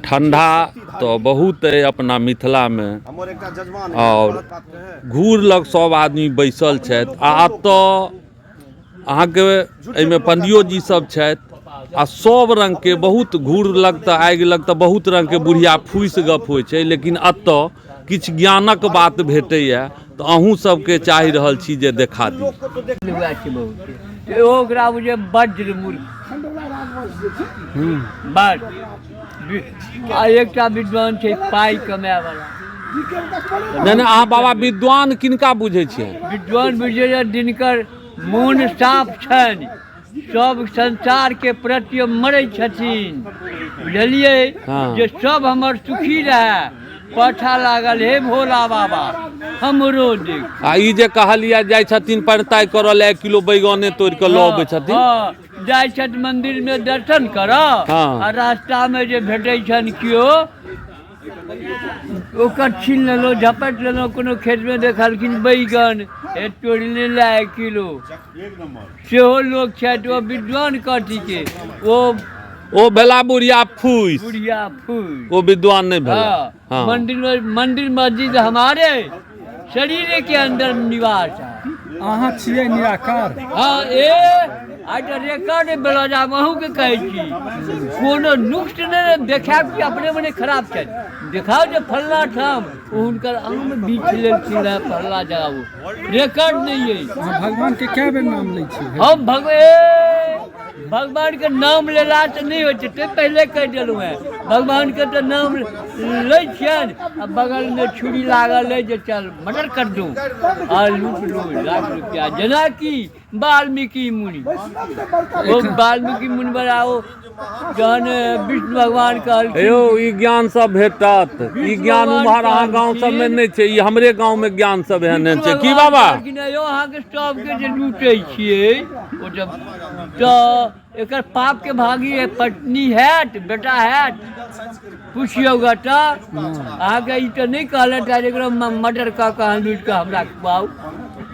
ठण्डा तऽ बहुत अइ अपना मिथिलामे आओर घूर लग सब आदमी बैसल छथि आ एतऽ अहाँके एहिमे पंडियो जी सब छथि आ सब रङ्गके बहुत घूर लग तऽ आगि लग तऽ बहुत रङ्गके बुढ़िया फूसि गप होइ छै लेकिन एतऽ किछु ज्ञानक बात भेटैए तऽ अहूँ सबके चाहि रहल छी जे देखा दी। वएह छै बहुत ओकरा बुझे वज्र मूर्ख बस। आ एकटा विद्वान छै पाइ कमाय वाला। नहि नहि, अहाँ बाबा विद्वान किनका बुझै छियै? विद्वान बुझै छै जिनकर मोन साफ छनि, सब संसार के प्रति मरै छथिन, बुझलियै? हाँ। जे सब हमर सुखी रहए। पाछा लागल हे भोला बाबा हमरो देख। आ ई जे कहलियै जाइ छथिन पड़ताइ करऽ लए, 1 किलो बैगने तोड़ि कऽ लऽ अबै छथिन। हँ, जाइ छथि मंदिर में दर्शन करऽ। हाँ। आ रास्ता में जे भेटै छनि केओ, ओकर छीन लेलहुँ, झपटि लेलहुँ। कोनो खेतमे देखलखिन बैगन, हे तोड़ि ले 1 किलो, सेहो लोक छथि। ओ विद्वान कथीके? ओ भेला बुढ़िया फूसि। बुढ़िया फूसि, ओ विद्वान नहि भेला। हाँ। हाँ। मंदिर में, मंदिर मस्जिद हमारे शरीर के अंदर निवास है। अहाँ छियै निराकार। हाँ, ए आइ तऽ रिकॉर्ड भेल जे आब अहूँके कहै छी, कोनो नुक्स नहि देखायब कि अपने मने खराब छथि। देखाउ जे फल्लाँ ठाम ओ हुनकर आम बीछ लेलखिन हेँ फल्लाँ जगह, ओ रिकॉर्ड नहि अछि। अहाँ भगवान के कए बेर नाम लै छियै? हम भगवान के नाम लेलासँ नहि होइ छै, ते पहिले कहि देलहुँ हेँ। भगवान के तऽ नाम लै छियनि आ बगलमे छुरी लागल अइ जे चल मर्डर कर दूँ आ लूट लू लाख रुपया, जेनाकि वाल्मीकि मुनि। ओ वाल्मीकि मुनि बड़ा, ओ जहन विष्णु भगवान कहलखिन। यौ, ई ज्ञान सब भेटत, ई ज्ञान उम्हर अहाँ गाँव सबमे नहि छै, ई हमरे गाँवमे ज्ञान सब एहन एहन छै। की बाबा? कहलखिन, यौ अहाँके सबके जे लूटै छियै ओ जब तऽ एकर पापके भागी है पत्नी हैत, बेटा हैत, पुछियौ ग। तऽ अहाँके ई तऽ नहि कहलथि जे एकरो मर्डर कऽ कऽ अहाँ लूटि कऽ हमरा खुआउ,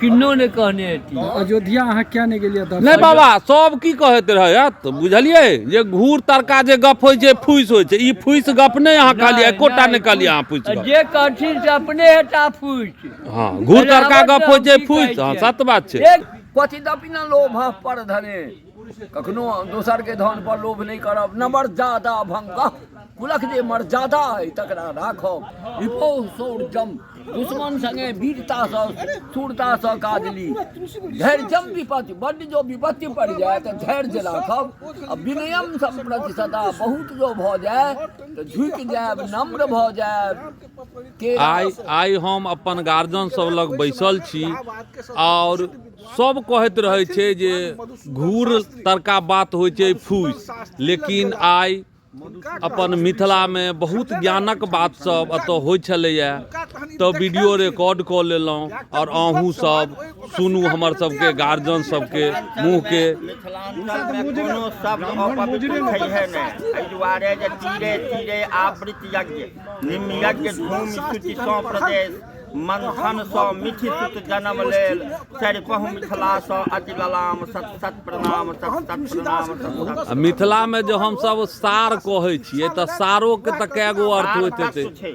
किन्नो नहि कहने हेती। अयोध्या अहाँ किया नहि गेलियै दर्शन? नहि बाबा, सब की कहैत रहत बुझलियै जे घूर तड़का जे गप होइ छै फूसि होइ छै। ई फूसि गप नहि अहाँ कहलियै, एकोटा नहि कहलियै अहाँ फूसि गप। जे कहथिन से अपने हेता फूसि। हँ, घूर तड़का गप होइ छै फूसि, हँ, सत्य बात छै। क्वचिदपि न लोभ पर धने, कखनो दोसरके धन पर लोभ नहि करब। न मर्यादा भंग, कुलक जे मर्यादा अइ तकरा राखब। रिपो शौर्यम, दुश्मन संगे वीरतासँ शूरतासँ काज ली। धैर्यम विपत्ति, बड्ड जो विपत्ति पड़ि जाय तऽ धैर्य राखब। आ विनयम सम्प्रति सदा, बहुत जो भऽ जाय तऽ झुकि जायब, नम्र भऽ जायब। आइ हम अपन गार्जियन सब लग बैसल छी आओर सब कहैत रहै छै जे घूर तड़का बात होइ छै फूसि, लेकिन आइ अपन मिथिलामे बहुत ज्ञानक बात सब एतऽ होइ छलैए तऽ वीडियो रिकॉर्ड कऽ लेलहुँ आओर अहूँ सब सुनू हमर सबके गार्जियन सबके मुँहके। मिथिलाञ्चलमे कोनो शब्द अपवित्र छैहे नहि, एहि दुआरे जे तीरे तीरे आवृत यज्ञ निम्यज्ञ धूमि शुचिसँ प्रदेश मंथनसँ मिथि सुत जन्म लेल सरिपहुँ मिथिलासँ अति ललाम सत सत प्रणाम सत सत प्रणाम सत सत। आ मिथिलामे जे हमसभ सार कहै छियै तऽ सारोके तऽ कए गो अर्थ होइत हेतै? छै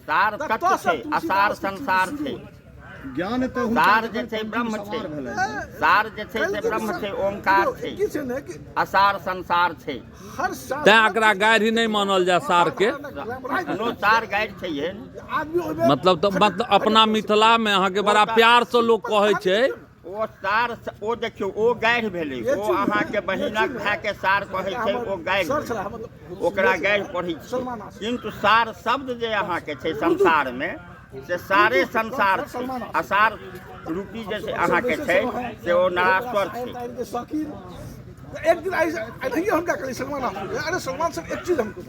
सार तत्व छै, असार संसार छै। ज्ञान तऽ हुनका सार जे छै ब्रह्म छै, सार जे छै से ब्रह्म छै, ओंकार छै, असार संसार छै। तैँ एकरा गाढ़ि नहि मानल जाय सारके। कोनो सार गाढ़ि छैहे? मतलब तऽ मतलब अपना मिथिलामे अहाँके बड़ा प्यारसँ लोक कहै छै ओ सार। ओ देखियौ, ओ गाढ़ि भेलै। ओ अहाँके बहिनक भायके सार कहै छै, ओ गाढ़ि भेलै, ओकरा गाढ़ि पढ़ै छै। किन्तु सार शब्द जे अहाँके छै संसारमे, से सारे संसार छै। असार रूपी जे छै अहाँके छै से ओ नराश्वर छै। एक दिन एनाहिए हुनका कहलियै सलमान, अरे सलमान सर, एक चीज हमको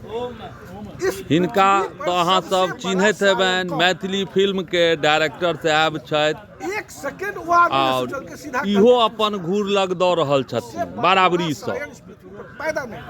इस हिनका पृथ्वी पर तऽ अहाँ सबसे सब बड़ा चिन्हैत शायर हेबनि, कौन? मैथिली फिल्मके डायरेक्टर साहेब छथि एक सेकेंड वो आदमी आओर से चल के सीधा इहो अपन घूर लग दऽ रहल छथिन बराबरीसँ। शायर इस पृथ्वी पर पैदा नहीं।